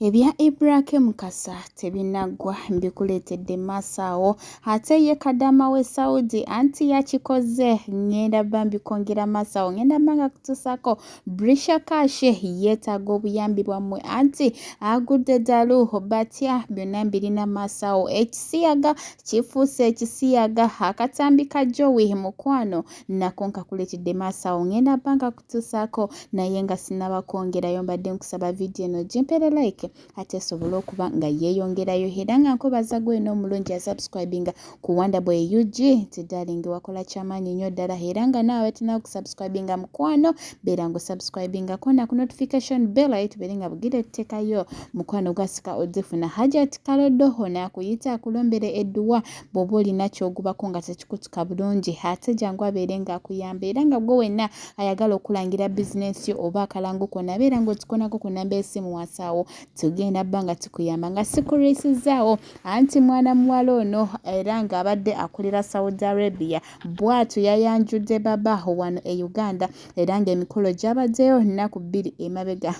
Ebya Ibrake Mukasa tebinaggwa mbikuleetedde maaso awo. Ate ye kadaama w'e Saudi anti yakikoze ngenda bba mbikwongera maaso awo ngenda mba nga kutuusaako Brisha Cash yeetaaga obuyambi bwammwe anti agudde ddalu batya byonna mbirina maaso awo. Ekisiyaga kifuuse ekisiyaga akatambi ka Joey mukwano nako nkakuleetedde maaso awo ngenda bba nga kutuusaako naye nga sinaba kwongerayo mbadde nkusaba vidiyo eno gimpeere like ate esobole okuba nga yeeyongerayo era nga nkubaza gwena omulungi asubscribinga ku Wonderboy UG nti darling wakola kyamaanyi nnyo ddala era nga naawe tunaba kusubscribinga mukwano beera nga osubscribingako na ku notification bell aye tubeere nga bugire tutekayo mukwano gwasika ozifuna Hajat Kalodo ono akuyita akulombere edduwa bw'oba olina ky'ogubako nga tekikutuka bulungi ate jangu abeere ng'akuyamba era nga gwe wenna ayagala okulangira bizinensi yo oba akalango konna beera ng'otukonako ku namba y'essimu wansi awo tugenda bba nga tukuyamba nga sikulwisizaawo anti mwana muwala ono era ng'abadde akulira Saudi Arabia bw'atyo yayanjudde baba wano e Uganda era ng'emikolo gyabaddeyo nnaku bbiri emabega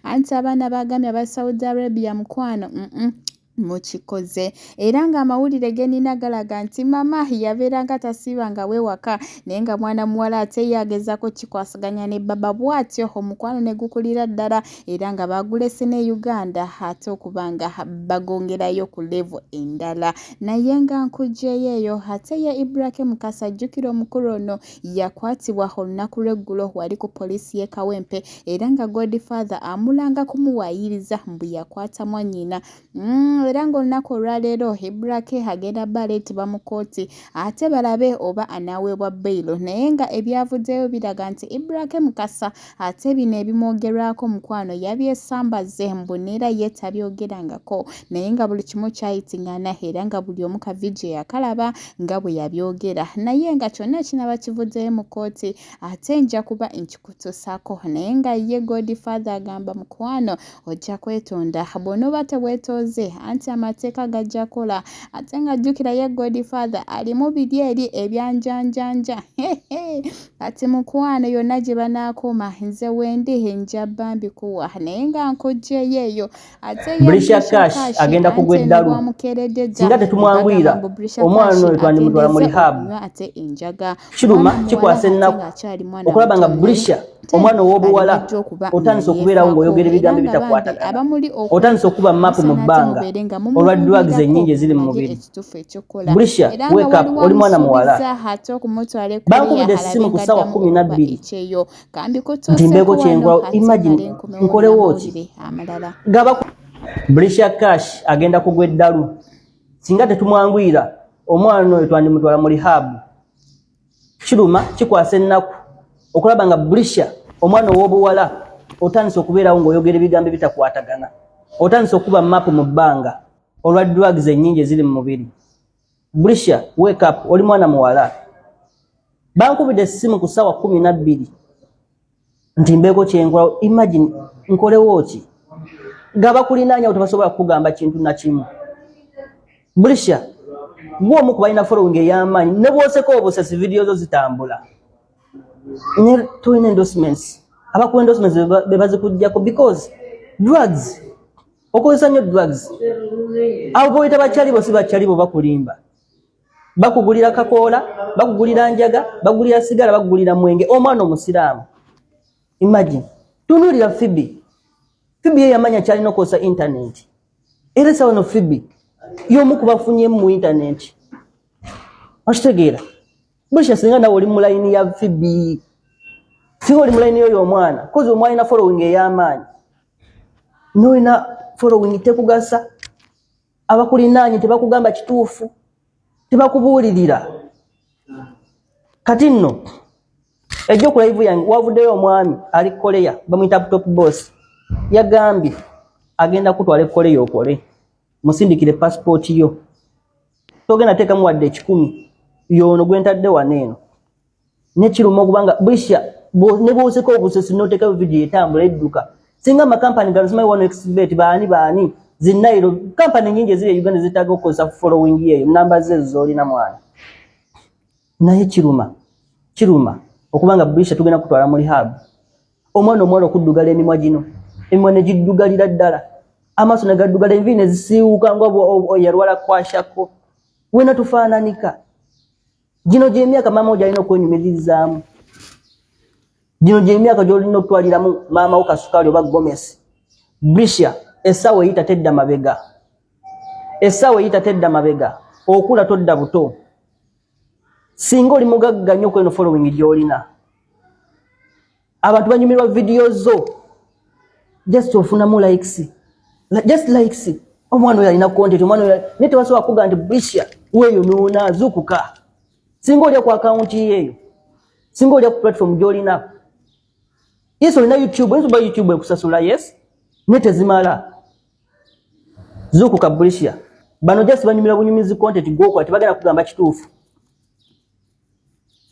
anti abaana baagambye aba Saudi Arabia mukwano mm -mm. Mukikoze era ng'amawulire ge nnina galaga nti mama yabeeranga tasiibanga wewaka naye nga mwana muwala ate ye agezaako kikwasaganya ne baba bw'atyo omukwano ne gukulira ddala era nga baagulese ne Uganda ate okuba nga bagongerayo ku levo endala naye nga nkuggyeyo eyo ate ye Ibrake Mukasa jjukira omukulu ono yakwatibwa olunaku lw'eggulo wali ku poliisi y'e Kawempe era nga Godfather amulanga kumuwaayiriza mbu yakwata mwannyina era ng'olunaku olwaleero Ibrake agenda bba aleetebwa mu kkooti ate balabe oba anaaweebwa beyiro naye nga ebyavuddeyo biraga nti Ibrake Mukasa ate bino ebimwogerwako mukwano yabyesambaze mbu neera ye tabyogerangako naye nga buli kimu kyayitingana era nga buli omu ka vidiyo yakalaba nga bwe yabyogera naye nga kyonna ekinaba kivuddeyo mu kkooti ate nja kuba nkikutuusaako naye nga ye Godfather agamba mukwano ojja kwetonda bw'onooba teweetooze anti amateeka gajja kola ate nga jjukira ye Godfather alimu biri eri ebyanjanjanja kati mukwano yonna gye banaakoma nze wendi nja bambi kuwa naye nga nkuggyeyo eyo ate ye Brisha Cash agenda kugwa eddalu singa tetumwanguyira omwana oyo twandimutwala mu rehab. Ate enjaga Kiruma kikwasa ennaku okulaba nga Brisha omwana ow'obuwala otandise okubeerawo ng'oyogera ebigambo ebitakwatagana, otandise okuba maapu mu bbanga olwa drugs ennyingi eziri mu mubiri. Brisha, wake up, oli mwana muwala. Bankubidde essimu ku ssaawa 12 nti mbeeko kyenkolawo. Imagine, nkolewo ki? Gaba Brisha Cash agenda kugwa eddalu singa tetumwanguyira omwana oyo twandimutwala mu rehab. Kiruma kikwasa ennaku okulaba nga Brisha omwana ow'obuwala otandise okubeerawo ng'oyogera ebigambo ebitakwatagana, otandise okuba maapu mu bbanga olwa drugs ennyingi eziri mu mubiri. Brisha, wake up, oli mwana muwala. Bankubidde essimu ku ssaawa 12 nti mbeeko kyenkolawo. Imagine, nkolewo ki? Nga bakulinaanya awo tebasobola kukugamba kintu na kimu. Brisha, gwe omu ku balina following ey'amaanyi ne bw'oseka obusesi vidiyo zo zitambula ne tolina endorsements, abakuwa endorsements be bazikuggyako because drugs okozesa nnyo drugs. Abo boyita bakyali bo si bakyali bo, bakulimba, bakugulira kakoola, bakugulira njaga, bakugulira sigala, bakugulira mwenge. Omwana omusiraamu, imagine, tunuulira Phoebe. Phoebe ye yamanya kyalina okukozesa internet era esawa no Phoebe y'omu ku bafunyemu mu internet. Okitegeera, Brisha? Singa nawe oli mu layini ya Phoebe, singa oli mu layini yoyo omwana kozi omwalina following ey'amaanyi nolina following tekugasa, abakulinaanye tebakugamba kituufu, tebakubuulirira. Kati nno ejjo ku live yange wavuddeyo omwami ali Korea bamuyita Top Boss, yagambye agenda kutwala e Korea okole, musindikire passport yo, togenda teekamu wadde 100 yono gwentadde wano eno. Nekiruma okubanga Brisha ne bwoseka obusesi noteekayo vidiyo etambula edduka. Singa amakampani gano simanyi wano xbet baani baani zinairo kampani nyingi eziri e Uganda zetaaga okukozesa following eyo namba ze ezo z'olina mwana. Naye kiruma, kiruma okubanga Brisha tugenda kutwala mu rehab, omwana omuwala okuddugala emimwa gino, emimwa ne giddugalira ddala. Amaaso ne gaddugala, enviiri ne zisiiwuuka nga yalwala kwashako. Wena tufaananika. Gino gy'emyaka maama wo gy'alina okwenyumiririzaamu. Gino gy'emyaka gy'olina okutwaliramu maama wo kasukaali oba gomesi. Brisha, essaawa eyita tedda mabega. Essaawa eyita tedda mabega. Okula todda buto. Singa oli mugagga nnyo kweno following gy'olina. Abantu banyumirwa vidiyo zo. Just ofunamu likes. Just likes. Omwana oyo alina content, omwana oyo naye tebasobola kugamba nti Brisha weeyonoona, zuukuka. Singa olya ku akawunti yeeyo. Singa olya ku platform gy'olina. Yes, olina YouTube, oyinza okuba YouTube ekusasula, yes, naye tezimala. Zuukuka Brisha. Bano just banyumira bunyumizi content gw'okola, tebagenda kugamba kituufu.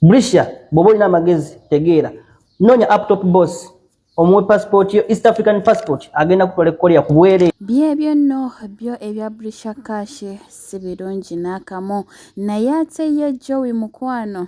Brisha, bw'oba olina amagezi tegeera. Noonya Uptop Boss, omuwe passport yo, East African passport, agenda kutwala e Korea ku bwereere. Byebyo nno byo ebya Brisha Cash si birungi n'akamu, naye ate ye Joey mukwano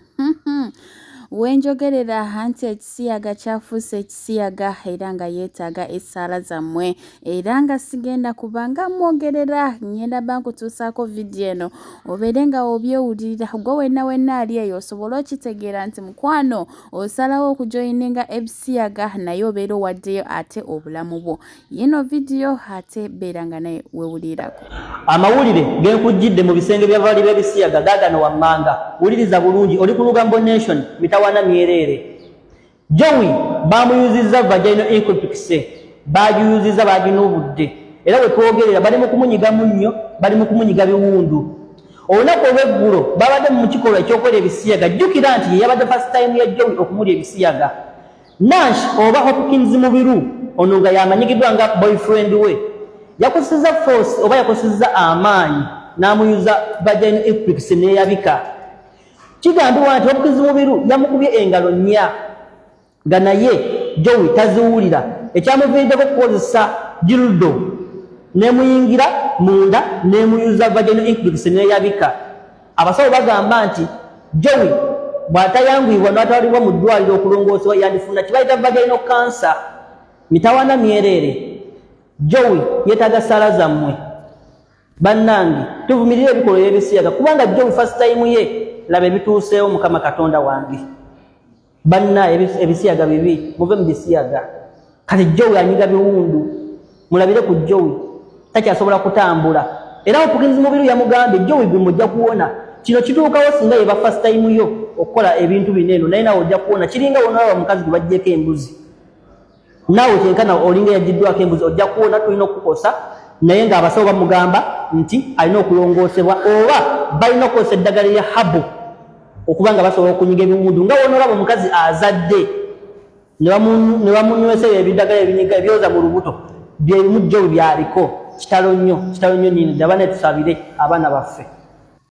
wenjogerera anti ekisiyaga kyafuuse ekisiyaga era nga yeetaaga essaala zammwe era nga sigenda kuba nga mwogerera, ngenda ba nkutuusaako vidiyo eno obeere nga obyewulirira gwe wenna wenna ali eyo osobole okitegeera nti mukwano osalawo okujoyininga ebisiyaga naye obeera owaddeyo ate obulamu bwo. Yino vidiyo ate beera nga naye wewulirako. Amawulire genkujjidde mu bisenge by'abali b'ebisiyaga gaagano wammanga. Wuliriza bulungi, oli ku Lugambo Nation, mitawaana myereere. Joey baamuyuzizza vaginal incubics, baagiyuzizza baaginuubudde era we twogerera bali mu kumunyiga munnyo, bali mu kumunyiga biwundu. Olunaku olw'eggulo babadde mu kikolwa ekyokwera ebisiyaga. Jjukira nti ye yabadde first time ya Joey okumulya ebisiyaga. Nash oba Hopkins Mubiru ono nga yamanyikiddwa nga boyfriend we yakozesezza force oba yakozesezza amaanyi n'amuyuza vaginal incubics n'eyabika. Kigambibwa nti Hopkins Mubiru yamukubye engalo nnya nga naye Joey taziwulira, ekyamuviiriddeko okukozesa dildo n'emuyingira munda n'emuyuza vaginal incubics n'eyabika. Abasawo bagamba nti Joey bw'atayanguyibwa n'atwalibwa mu ddwaliro okulongoosebwa yandifuna kye bayita vaginal cancer. Mitawaana myereere. Joey yeetaaga ssaala zammwe. Bannange tuvumirire ebikolwa eby'ebisiyaga kubanga Joey first time ye laba ebituuseewo. Mukama Katonda wange, banna ebisiyaga bibi, muve mu bisiyaga. Kati Joey anyiga biwundu, mulabire ku Joey takyasobola kutambula. Era Hopkins Mubiru yamugambye Joey gwe mujja kuwona. Kino kituukawo singa yeba first time yo okukola ebintu bino eno, naye nawe ojja kuwona. Kiringa wonalaba omukazi gwe baggyeko embuzi, naawe kyenkana olinga yagiddwako embuzi, ojja kuwona. Tulina okukukosa naye ng'abasawo bamugamba nti alina okulongoosebwa oba balina okukozesa eddagala erya habu okuba nga basobola okunyiga ebiwundu nga wonolaba omukazi azadde ne bamunywesa ebyo ebiddagala ebinyiga ebyoza mu lubuto byebimu Joey byaliko. Kitalo nnyo, kitalo nnyo nnyini ddala. Bane tusabire abaana baffe.